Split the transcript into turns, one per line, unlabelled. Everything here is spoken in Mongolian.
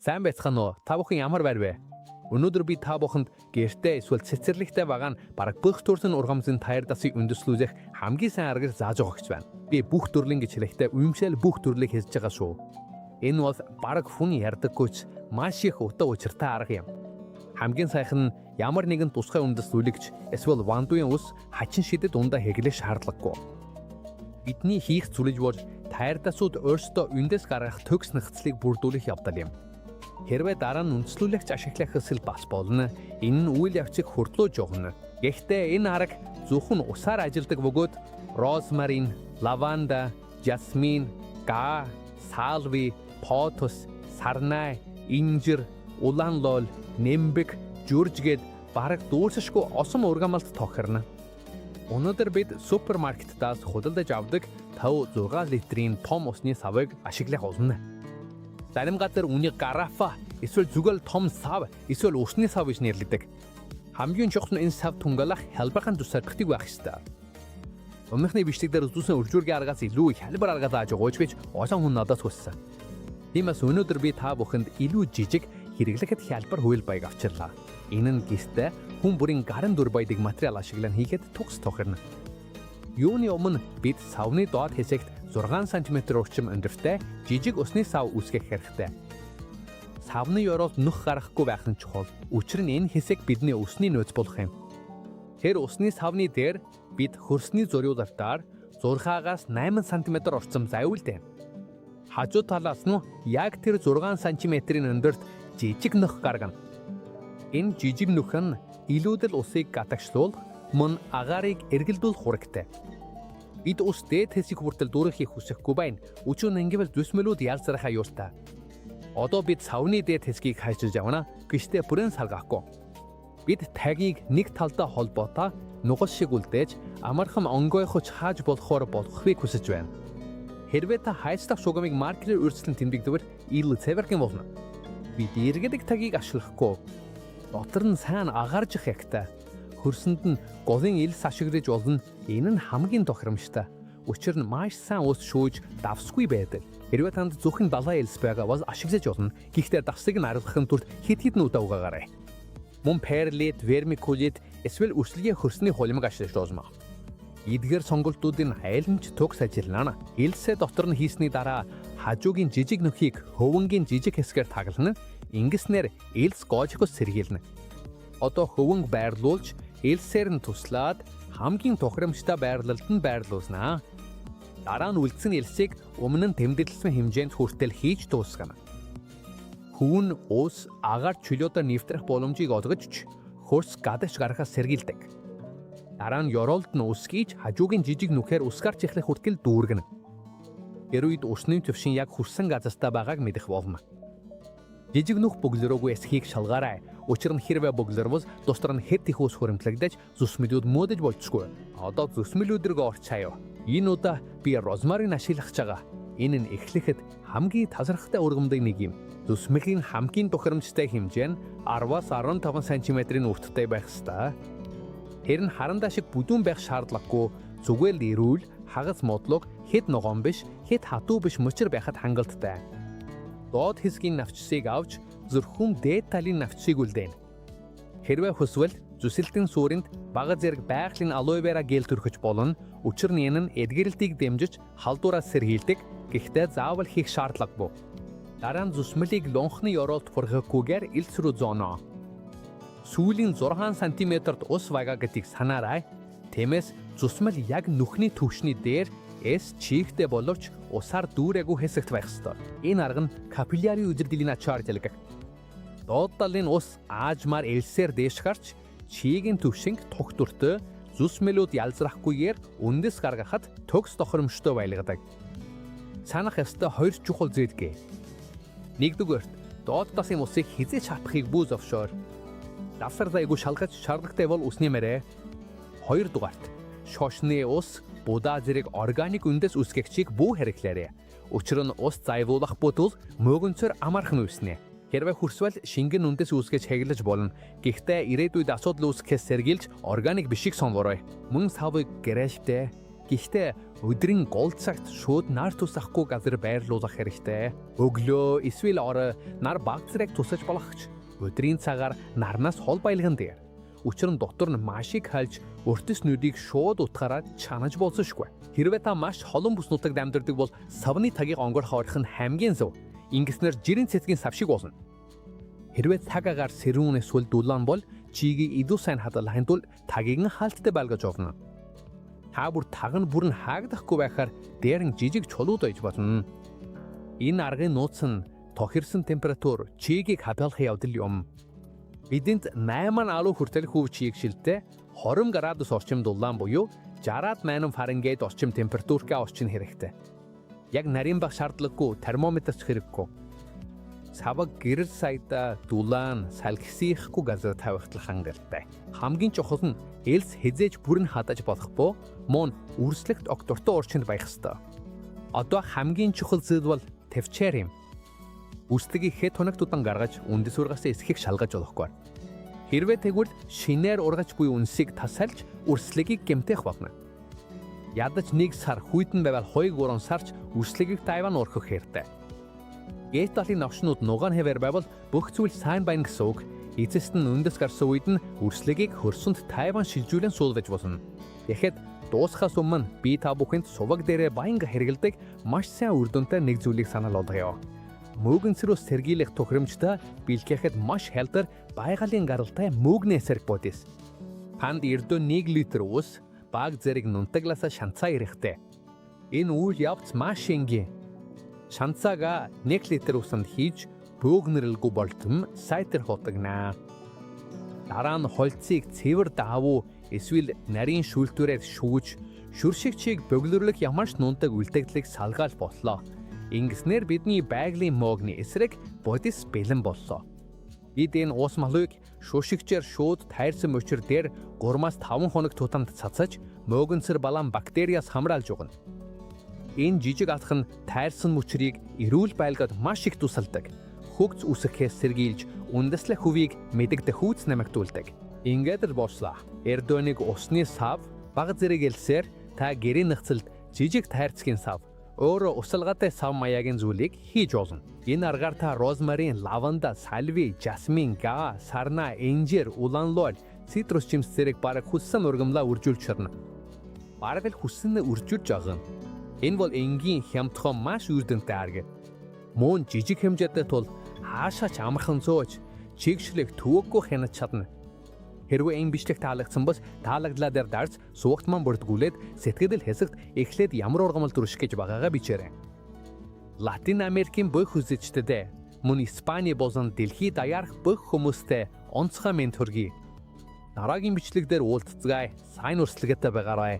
Сайн байцгаана уу? Та бүхэн ямар байр вэ? Өнөөдөр би та бүхэнд гэртээ эсвэл цэцэрлэгтээ байгаа нь бараг бүх төрлийн ургамлын тайрдасыг үндэслүүлэх хамгийн сайн аргаар зааж байгаа гэж байна. Би бүх төрлийн гэж хэлэхдээ уймшаал бүх төрлийг хэлж байгаа шүү. Энэ бол бараг хүн ярьдаггүй ч маш их утга учиртай арга юм. Хамгийн сайхан нь ямар нэгэн тусгай үндэслүүлэгч эсвэл вандуян ус хачин шидэд ундаа хэглэх шаардлагагүй. Бидний хийх зүйл бол тайрдасууд өөрсдөө үндэс гаргах төгс нөхцөлийг бүрдүүлэх явдал юм. Хэрвээ дараа нь үндэслүүлэгч ашиглах хэсэл бас болно. Энэ нь үйл явцыг хурдлуулж өгнө. Гэхдээ энэ арга зөвхөн усаар ажилдаг бөгөөд розмарин, лаванда, жасмин, га, салви, потос, сарнай, инжир, улаан лоол, нэмбэг, жүрж гээд бараг дүүрсэшгүй осон ургамалд тохирно. Өнөөдөр бид супермаркетаас худалдаж авдаг 5 6 литрийн том усны савыг ашиглах болно. Зарим газар үүнийг гарафа эсвэл зүгээр л том сав эсвэл усны сав гэж нэрлэдэг. Хамгийн чухал нь энэ сав тунгалах хялбархан тусагддаг байх ёстой. Өмнөхний бичлэг дээр үзүүлсэн өржүүргийн аргаас илүү их хялбар арга зааж өгөөч гэж олон хүн надаас хүссэн. Тиймээс өнөөдөр би та бүхэнд илүү жижиг хэрэглэхэд хялбар хууль байг авчирлаа. Энэ нь гэртээ хүн бүрийн гарын дүр байдаг материал ашиглан хийхэд төгс тохирно. Юуны өмнө бид савны доод хэсэгт 6 см орчим өндөртэй жижиг усны сав үүсгэх хэрэгтэй. Савны ёроолд нүх гаргахгүй байх нь чухал. Учир нь энэ хэсэг бидний усны нөөц болох юм. Тэр усны савны дээр бид хөрсний зуриулалтаар 6-аас 8 см орчим зай үлдээнэ. Хажуу талаас нь яг тэр 6 см-ийн өндөрт жижиг нүх гаргана. Энэ жижиг нүх нь илүүдэл усыг гадагшлуулах мөн агаарыг эргэлдүүлэх үүрэгтэй. Бид ус дээд хэсэг хүртэл дүүрэхийг хүсэхгүй байна. Учир нь ингэвэл зүсмэлүүд ялзрах аюултай. Одоо бид савны дээд хэсгийг хайчилж явна. Гэхдээ бүрэн салгахгүй. Бид тагийг нэг талдаа холбоотой нугас шиг үлдээж амархан онгойхож хааж болохоор болгохыг хүсэж байна. Хэрвээ та хайцлах шугамыг маркерээр өөрчлөн тэмдэгдэвэл илүү цэвэрхэн болно. Бид эргэдэг тагийг ашиглахгүй. Дотор нь сайн агааржих ягтай. Хөрсөнд нь голын элс ашиглаж болно. Энэ нь хамгийн тохиромжтой. Учир нь маш сайн ус шүүж давсгүй байдаг. Хэрвээ танд зөвхөн далайн элс байгаа бол ашиглаж болно. Гэхдээ давсыг нь арилгахын тулд хэд хэдэн удаа угаагаарай. Мөн перлит, вермикулит эсвэл өрсөлгийн хөрсний хулимаг ашиглаж болно. Эдгээр сонголтуудын аль нь ч төгс ажиллана. Элсээ дотор нь хийсний дараа хажуугийн жижиг нүхийг хөвөнгийн жижиг хэсгээр тагална. Ингэснээр элс гоожихоос сэргийлнэ. Одоо хөвөнг байрлуулж элсээр нь туслаад хамгийн тохиромжтой байрлалд нь байрлуулнаа. Дараа нь үлдсэн элсийг өмнө нь тэмдэглэсэн хэмжээнд хүртэл хийж дуусгана. Хөвөн ус агаар чөлөөтэй нэвтрэх боломжийг олгож хөрс гадагш гарахаас сэргийлдэг. Дараа нь ёроолд нь ус хийж хажуугийн жижиг нүхээр ус гарч эхлэх хүртэл дүүргэнэ. Тэр үед усны түвшин яг хүссэн газартаа байгааг мэдэх болно. Жижиг нүх бөглөрөөгүй эсхийг шалгаарай. Учир нь хэрвээ бөглөрвөл дотор нь хэт их ус хуримтлагдаж зүсмэлүүд мөөдөж болзошгүй. Одоо зүсмэлүүд рүү орчихъя. Энэ удаа би розмарин ашиглах гэж байгаа. Энэ нь эхлэхэд хамгийн тасархтай ургамлын нэг юм. Зүсмэлийн хамгийн тохиромжтой хэмжээ нь 10-аас 15 см-ийн өрттэй байх ёстой. Тэр нь харандаа шиг бүдүүн байх шаардлагагүй, зүгээр л эрүүл, хагас модлог, хэт ногоон биш, хэт хатуу биш мөчир байхад хангалттай. Доод хэсгийн навчсыг авч зөвхөн дээд талын навчсыг үлдээнэ. Хэрвээ хүсвэл зүсэлтийн суурьнд бага зэрэг байгалийн алоэ вера гель түрхэж болно. Учир нь энэ нь эдгэрэлтийг дэмжиж халдвараас сэргийлдэг. Гэхдээ заавал хийх шаардлагагүй. Дараа нь зүсмэлийг лонхны ёроолд хүргэхгүйгээр элс рүү зооно. Сүүлийн 6 см-д ус байгаа гэдгийг санаарай. Тиймээс зүсмэл яг нүхний түвшний дээр эс чийгтэй боловч усаар дүүрээгүй хэсэгт байх ёстой. Энэ арга нь капиллярын үзэгдлийн ачаар ажилладаг. Доод талын ус аажмаар элсээр дээш гарч чийгийн түвшинг тогтвортой зүсмэлүүд ялзрахгүйгээр үндэс гаргахад төгс тохиромжтой байлгадаг. Санах ёстой хоёр чухал зүйл гээ. Нэгдүгээрт, доод талын усыг хэзээ ч хапахыг бүү зөвшөөр. Давсар зайгүй шалгаж шаардлагатай бол ус нэмээрэй. Хоёрдугаарт, шошны ус, будаа зэрэг органик үндэс үүсгэгчийг бүү хэрэглээрэй. Учир нь ус зайвуулах бүтвэл мөгөнцөр амархан үүснэ. Хэрвээ хүсвэл шингэн үндэс үүсгэж хэрэглэж болно. Гэхдээ ирээдүйд асуудал үүсгэхээс сэргийлж органик бишийг сонгоорой. Мөн савыг гэрэлтэй Гэхдээ өдрийн гол цагт шууд нар тусахгүй газар байрлуулах хэрэгтэй. Өглөө эсвэл орой нар бага зэрэг тусаж болох ч өдрийн цагаар нарнаас хол байлган дээр. Учир нь дотор нь маш их хальж өртөс нүдийг шууд утгаараа чанаж болзошгүй. Хэрвээ та маш холон бүс нутагт амьдардаг бол савны тагийг онгорох орох нь хамгийн зөв. Ингэснээр жирийн цэцгийн сав шиг болно. Хэрвээ цаг агаар сэрүүн эсвэл дулаан бол чигийг илүү сайн хадгалахын тулд тагийг нь хаалттай байлгаж явна. Та бүр таг нь бүрэн хаагдахгүй байхаар дээр нь жижиг чулууд ойж болно. Энэ аргын нууц нь тохирсон температур чигийг хадгалах явдал юм. Бидэнд 8.10 хүртэл хөв чигшилтэй 20 градус орчим дулаан буюу 68 Фаренгейт орчим температуртай орчин хэрэгтэй. Яг нарийн баг шаардлагагүй, термометр ч хэрэггүй. Саваг гэрэл сайда дулаан салхисихгүй газар тавихтал хангалттай. Хамгийн чухал нь элс хэзээ ч бүрэн хадаж болох бо мөн үрслэгт огтортой орчинд байх ёстой. Одоо хамгийн чухал зүйл бол төвчээр юм. Үслэгийг хэд хоногт удаан гаргаж үндэс ургаас эсхийг шалгаж болохгүй. Хэрвээ тэгвэл шинээр ургаж буй үнсийг тасалж үрслэгийг гэмтэх болно. Ядаж 1 сар хүйтэн байвал 2 3 сарч үрслэгийг тайван ургах хэрэгтэй. Гээ талын новшнууд нугаан хэвээр байвал бүх зүйл сайн байна гэсэн үг. Эцэст нь үндэс гарсан үед нь үрслэгийг хөрсөнд тайван шилжүүлэн суулгаж болно. Тэгэхэд дуусахаас өмнө би та бүхэнд суваг дээрээ баянга хэрэглэдэг маш сайн үр дүнтэй нэг зүйлийг санал болгоё. Мөөгөнцрөөс сэргийлэх тохиромжтой бэлтгэхэд маш хялбар байгалийн гаралтай мөөгний эсрэг бодис. Танд ердөө 1 литр ус, баг зэрэг нунтаглаасаа шанцаа эрэхтэй. Энэ үйл явц маш энгийн. Шанцаага 1 литр усанд хийж бөөгнөрөлгүй болтон сайтар хутагнаа. Дараа нь холцыг цэвэр даавуу эсвэл нарийн шүүлтүүрээр шүүж шүршигчийг бөглөрлөх ямар ч нунтаг үлдэгдлийг салгаал боллоо. Ингэснээр бидний байгалийн мөөгний эсрэг бодис бэлэн боллоо. Бид энэ ус малуйг шүршигчээр шууд тайрсан мөчир дээр 3-5 хоног тутамд цацаж мөөгөнцөр болон бактериас хамраалж өгнө. Энэ жижиг алх нь тайрсан мөчрийг эрүүл байлгаад маш их тусалдаг. Хөгц үсгэхээс сэргийлж үндэслэх хувийг мэдэгдэх хүйц нэмэгдүүлдэг. Ингээд л боллоо. Эрдөөнийг усны сав, бага зэрэг элсээр та гэрийн нөхцөлд жижиг тайрцгийн сав, өөрөө усалгаатай сав маягийн зүйлийг хийж болно. Энэ аргаар та розмарин, лаванда, сальви, жасмин, га, сарна, инжир, улаан лооль, цитрус жимс зэрэг бараг хүссэн ургамлаа үржүүлж чадна. Бараг л хүссэн нь үржүүлж байгаа юм. Энэ бол энгийн хямдхан маш үр дүнтэй арга. Мөн жижиг хэмжээтэй тул хаашаа ч амархан зөөж чигшлэг төвөггүй хянаж чадна. Хэрвээ энэ бичлэг таалагдсан бол таалагдлаа дээр дарж сувагт маань бүртгүүлээд сэтгэл хэсэгт эхлээд ямар ургамал төрших гэж байгаагаа бичээрэй. Латин Америкийн бүх үзэгчдэд мөн Испани болон дэлхийд даяарх бүх хүмүүстээ онцгой мэнд хүргэе. Дараагийн бичлэг дээр уулзацгаая. Сайн үрслэгээтэй байгаарай.